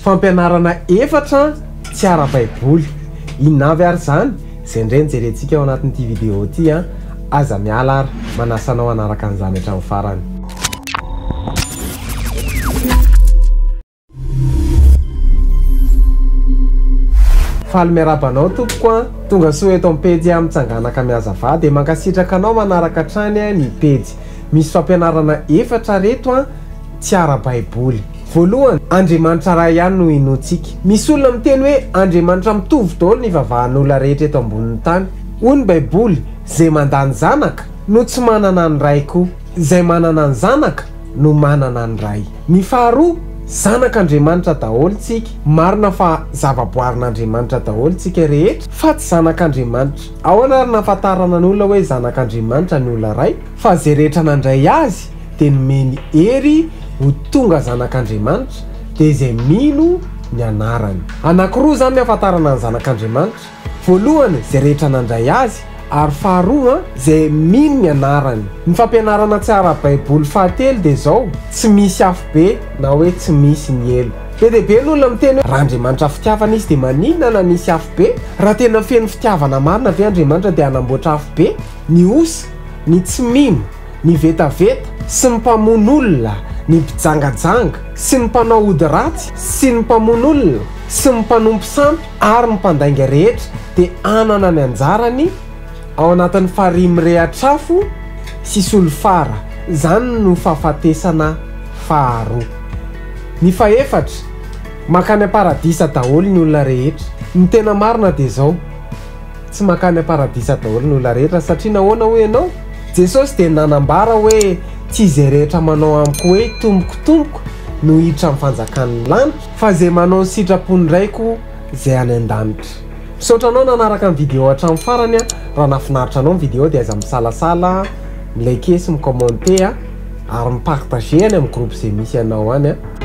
Fampianarana efatra tsy ara-baiboly. Inona avy ary izany? Izay indray no jerentsika ao anatin'ity vidéo ity an! Aza miala ary manasa anao hanaraka an'izany hatramin'ny farany. Faly miarahaba anao tompoko an! Tonga soa eto amin'ny pejy aho mitsanganaka mihazava dia mankasitraka anao manaraka hatrany ny pejy. Misy fampianarana efatra reto an! Tsy ara-baiboly. Voalohany, Andriamanitra Ray ihany no inoantsika. Misy olona miteny hoe Andriamanitra mitovy daholo ny ivavahan'olona rehetra eto ambonin'ny tany. Hoy ny Baiboly, Izay mandà ny Zanaka no tsy manana ny Ray koa. Izay manana ny Zanaka no manana ny Ray. Ny faharoa, zanak'Andriamanitra daholo tsika. Marina fa zavaboarin'Andriamanitra daholo tsika rehetra fa tsy zanak'Andriamanitra. Ahoana ary nahafantarana ny olona hoe zanak'Andriamanitra ny olona iray? Fa izay rehetra nandray Azy dia nomeny hery ho tonga zanak'Andriamanitra, dia izay mino ny anarany. Anankiroa izany ny ahafantarana ny zanak'Andriamanitra. Voalohany, izay rehetra nandray Azy, ary faharoa, izay mino ny anarany. Ny fampianarana tsy ara-baiboly fahatelo dia izao, tsy misy afobe na hoe tsy misy ny helo. Be dia be ny olona miteny hoe, raha Andriamanitra fitiavana Izy dia maninona na nisy afobe? Raha tena feno fitiavana marina ve Andriamanitra dia hanamboatra afobe? Ny osa, ny tsy mino, ny vetaveta, sy ny mpamono olona, ny mpijangajanga, sy ny mpanao ody ratsy, sy ny mpamono olona, sy ny mpanompo sampy ary ny mpandainga rehetra dia hanana ny anjarany ao anatin'ny farihy mirehatr'afo sy solifara, izany no fahafatesana faharoa. Ny fahefatra, mankany am-paradisa daholo ny olona rehetra. Ny tena marina dia izao. Tsy mankany am-paradisa daholo ny olona rehetra satria nahoana hoy ianao? Jesosy dia nanambara hoe tsy izay rehetra manao amiko hoe Tompoko Tompoko no hiditra amin'ny fanjakan'ny lanitra fa izay manao ny sitrapon'ny Raiko izay any an-danitra. Misaotra anao nanaraka ny vidéo hatramin'ny farany a, raha nahafinaritra anao ny vidéo dia aza misalasala mi-liker sy mi-commenter a, ary mi-partager any amin'ny groupe izay misy anao any a.